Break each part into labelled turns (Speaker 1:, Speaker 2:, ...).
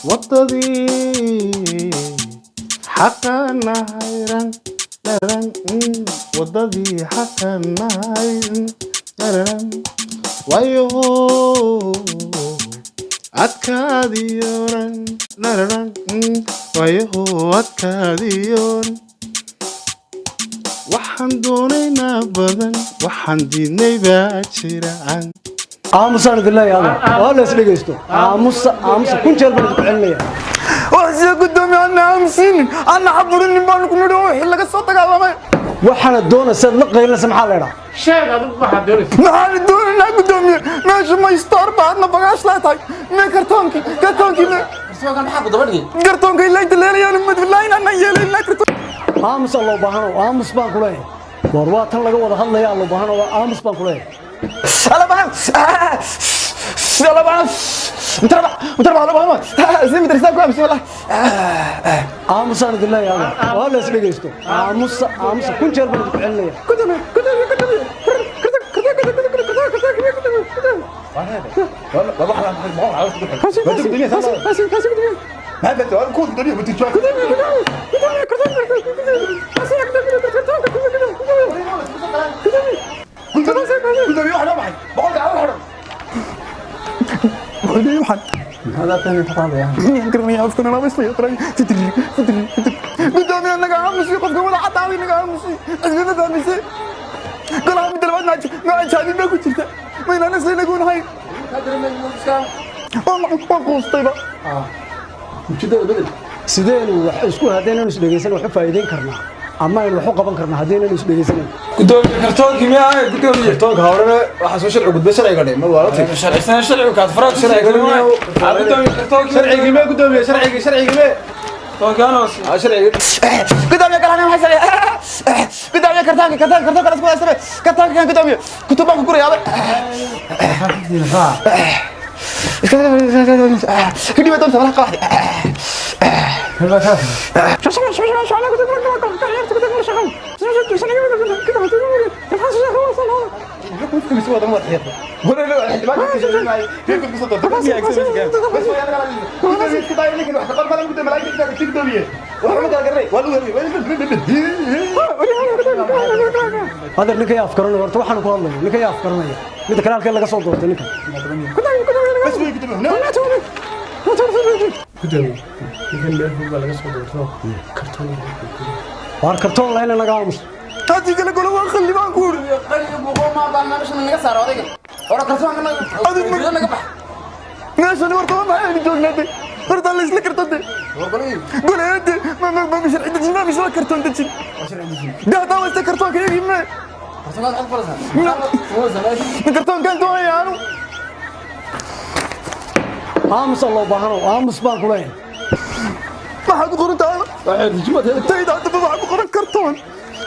Speaker 1: Waddadii xaqanahay, ran, waddadii xaqanahay, ran, wayo adkaadiyo, ran, ran, wayo adkaadiyo. Waxaan doonaynaa badan, waxaan diidnay baa jira.
Speaker 2: Aamusaan idin leeyahay, waa la is dhegeysto. Aamusa, aamusa, kun jeer baan idinku celinaya.
Speaker 3: Waxsida, gudoomiye, ana aamusinin, ana caburinin baanu ku nidhi wixii laga soo dagaalamay.
Speaker 2: Waxaana doonaysaad la qaylinaysa, maxaa la idhaa?
Speaker 4: Sheeg adigu waxaad doonaysa.
Speaker 3: Maxaanu doonaynaa, gudoomiye? Meesha ma istoor ba adna bagaash laa tahay? Me kartoonkii, kartoonkii me? Kartoonka ilaa inta leelayaan madbilaa inaanan yeelaynaa kartoon.
Speaker 2: Aamus alloo baahano, aamus baan ku leeyahay. War waa tan laga wada hadlaya. Alloo baahano, waa aamus baan ku leeyahay.
Speaker 3: Alabahan, alabahan, mutarba, mutarba, alabahan, si madrasa ku aamusin wallah.
Speaker 2: Aamusaan idin leeyahay, waa la is dhegeysto. Aamusa, aamusa, kun jeer baan idinku celinaya.
Speaker 3: Gudoomiye, gudoomiye, gudoomiye, kartoon, kartoon, kartoon, kartoon, kartoon. Gudoomiye, kartoon, kartoon, gudoomiye, gudoomiye, waxaan garanaya afkana laba isla yaqaan. Fitri, fitri, fitri. Gudoomiye, naga aamusi. Qofka wada cadaaday, naga aamusi. Cisbina fahmise golaha midda labaad maajaadin baa ku jirta. Maynaan isla inagunahayn. Waan quustayba.
Speaker 2: Sideenu wax isku haddaynan is dhegeysan wax u faa'iideyn karnaa ama aynu wax u qaban karnaa haddaynan is dhegeysanayn?
Speaker 5: Gudoomiye, kartoonkii miyaa, gudoomiye?
Speaker 6: Kartoonka horena waxaa soo sharci gudbay, sharciga dhe ma waa la tag.
Speaker 5: Sharcisan, sharcigu kaad faraad.
Speaker 6: Sharciga.
Speaker 5: Gudoomiye, kartoonkii.
Speaker 6: Sharcigii mee, gudoomiye? Sharcigii, sharcigii mee?
Speaker 5: Kartoonkaanoos.
Speaker 6: Ah, sharcigii.
Speaker 3: Gudoomiye, galana maxay sameeyay? Gudoomiye, kartaanka, kartaanka, kartoonka la isku haystay, kartaanka kan, gudoomiye, kutub baan ku gurayaa. Kadib doonta wala qaxdi.
Speaker 2: Adeer, ninka yaa afkaranaya horta? Waxaan ku hadlayo, ninka yaa afkaranaya? Midda kale, halkee laga soo doortay ninkan?
Speaker 4: Gudoomiye, ninkan meel fog baa laga soo doorto, kartoon.
Speaker 2: Waar kartoon lahayna, naga aamus.
Speaker 3: Haddii kale gole waa khalli baan ku uri. Meeshan horta waa maxay aynu joognaa de? Horta la isla kartoon de, goleede ma sharci dejin, ma misla kartoon dejin de? Haddaa waa isla kartoonka iyagii me kartoonkan doonaya anu.
Speaker 2: Aamus alloo baahano, aamus baan ku leeyahay.
Speaker 3: Maxaa ku qoran taada? Tayda haddaba waxaa ku qoran kartoon.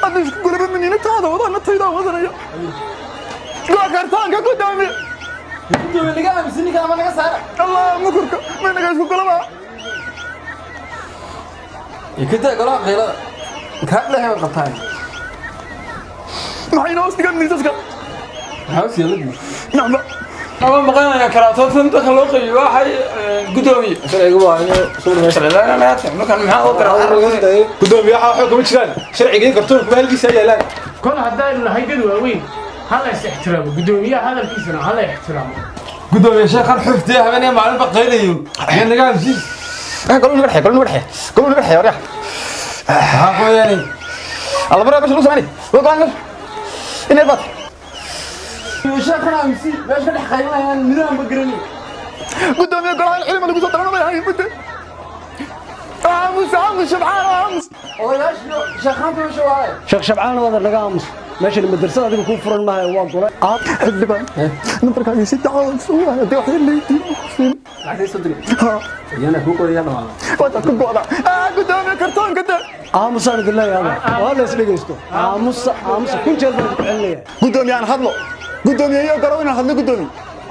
Speaker 3: Hadda isku golaba maniina taada wadana, taydaa wadanaya. Waa kartoonka, gudoomiye.
Speaker 5: Gudoomiye, naga aamusin ninkan ama naga saara.
Speaker 3: Allah mukurka maynaga isku golaba.
Speaker 5: Kada golaha qaylada kaa dhexe qabtaan.
Speaker 3: Maxay inoo hoos dhigan miisaska?
Speaker 5: Maxaa u siiyay?
Speaker 3: Nacma.
Speaker 5: Ama maqanaya karaatoon dadka loo qaybiyo waxay, gudoomiye.
Speaker 6: Sharciga waa inuu soo
Speaker 5: Sharci markan maxaa u garaa?
Speaker 6: Gudoomiye, waxa waxba kama jiraan. Sharcigii kartoonka halkiisa yaalaan.
Speaker 4: Kol haddaynu nahay dad waaweyn, hala is ixtiraamo. Guddoomiyaha hadalkiisana hala ixtiraamo.
Speaker 5: Gudoomiye, sheekhan xuftiya habeenaya maalinba qaylayo, miyaa naga aamusin?
Speaker 3: Golu naga dhexe, golu naga dhexe, golu naga dhexe, waryaa.
Speaker 5: Maxaa ku yeelay?
Speaker 3: Alla bara meesha lagu samaynay waa golaan meesha inay baat.
Speaker 5: Sheekhan aamusin, meesha ka dhex qaylinayaan midaan ba garanay.
Speaker 3: Gudoomiye, golaha cilmi lagu soo daranaya hay muddo. Aamus, aamus, shabcaan, aamus.
Speaker 5: Odayaashiyo sheekhaanta meesha waaye.
Speaker 2: Sheekh Shabcaan, adeer, naga aamus. Meeshan madrasada adiga kuu furan maaha, waa gole.
Speaker 3: Xildhibaan, nambarkaaga si dacwo haddii wax yar leeydiin siin.
Speaker 5: Lacagta soo diray.
Speaker 3: Ha.
Speaker 5: Iyana ku qoraya dhamaada.
Speaker 3: Waad ku go'da. Gudoomiye, kartoonka de.
Speaker 2: Aamusaan idin leeyahay, waa la is dhegeysto. Aamusa, aamusa, kun jeer baan idinku celinaya.
Speaker 3: Gudoomiye, aan hadlo. Gudoomiye, iyo garow inaan hadlo, gudoomiye.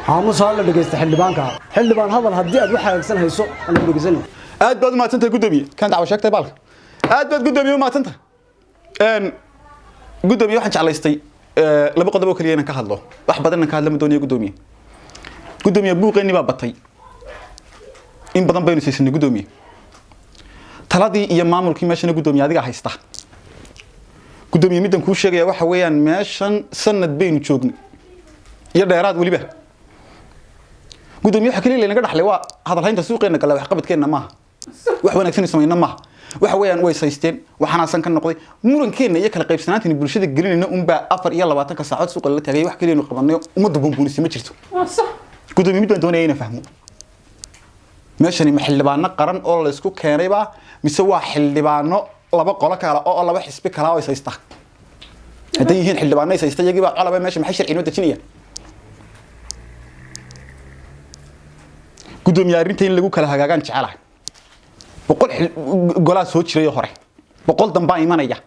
Speaker 2: Aamusa, ha la dhegeysta xildhibaanka. Xildhibaan, hadal haddii aad wax hagaagsan hayso, aan ku dhegeysanay.
Speaker 3: Aad baad u mahadsantahay, gudoomiye. Kan dacwo sheegtay baalka. Aad baad, gudoomiye, u mahadsantahay. Gudoomiye, waxaan jeclaystay laba qodob oo kaliya inaan ka hadlo. Wax badan inaan ka hadlo ma doonayo, gudoomiye. Gudoomiye, buuqeenni baa batay. In badan baynu saysanay, guddoomiye. Taladii iyo maamulkii meeshana, guddoomiye, adigaa haysta. Guddoomiye, middan kuu sheegaya waxa weeyaan, meeshan sanad baynu joognay iyo dheeraad weliba. Guddoomiye, waxa kaliya laynaga dhaxlay waa hadalhaynta suuqeenna galla. Waxqabadkeenna maaha, wax wanaagsan samayna maaha. Waxa weeyaan way saysteen, waxaanaasan ka noqday murankeenna iyo kala qaybsanaantiin bulshada gelinayna unbaa 24-ka saacood suuqa lala taagay. Wax kaliya qabanay ummadda buunbuunisay ma jirto. Guddoomiye, mid baan doonaya inaan fahmo: meeshani ma xildhibaano qaran oo laysku keenaybaa, mise waa xildhibaano laba qolo kale oo laba xisbi kala oo is haysta? Hadday yihiin xildhibaano is haysta, iyagii baa colaba, meesha maxay sharci inoo dejinayaan? Guddoomiye, arrinta in lagu kala hagaagaan jecelahay. 100 golaa soo jiray hore, 100 dambaa imanaya.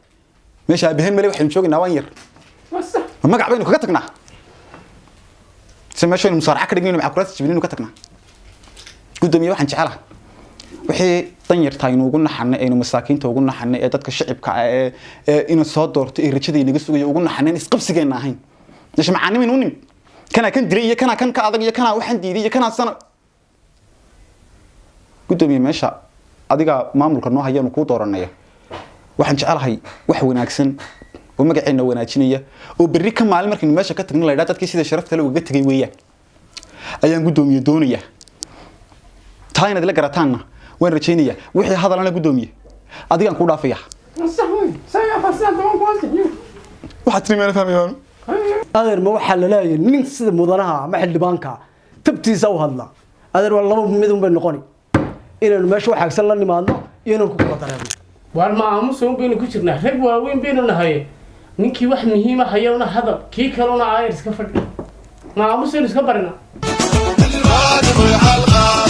Speaker 3: Meesha aabaheen male, waxaynu joogaynaa waan yar. Ma magac baynu kaga tagnaa, se meeshaynu musaaraca ka dhignayno macakuraas jibinaynu ka tagnaa? Guddoomiye, waxaan jecelahay wixii danyarta aynu ugu naxanay, aynu masaakiinta ugu naxanay, ee dadka shicibka ah ee ina soo doorto ee rajada inaga sugayo ugu naxanay, isqabsigeenna ahayn. Meesha macaanimaynu u nimid, kanaa kan dilay iyo kanaa kan ka adag iyo kanaa waxaan diiday iyo kanaa sana. Guddoomiye, meesha adiga maamulka noo hayaanu kuu dooranaya. Waxaan jecelahay wax wanaagsan oo magaceenna wanaajinaya oo berri ka maalin markaynu meesha ka tagno la yidhaha dadkii sida sharafta le ugaga tegay weeyaan ayaan, guddoomiye, doonaya. Taa inaad ila garataanna waan rajaynayaa. Wixii hadalana, guddoomiye, adigaan kuu dhaafaya. Waxaad tiri meela fahmaya.
Speaker 2: Adeer, ma waxaa la leeyahay nin sida mudanaha ama xildhibaanka tabtiisa u hadla? Adeer, waa laba mid un bay noqoni: inaynu meesha waxaagsan la nimaadno iyo inaynu ku kala dareerno.
Speaker 4: Waar, ma aamusa un baynu ku jirnaa? Rag waaweyn baynu nahay. Ninkii wax muhiima hayowna hadal, kii kalena aayar iska fadhi. Ma aamusaynu iska barina?
Speaker 7: الواجب.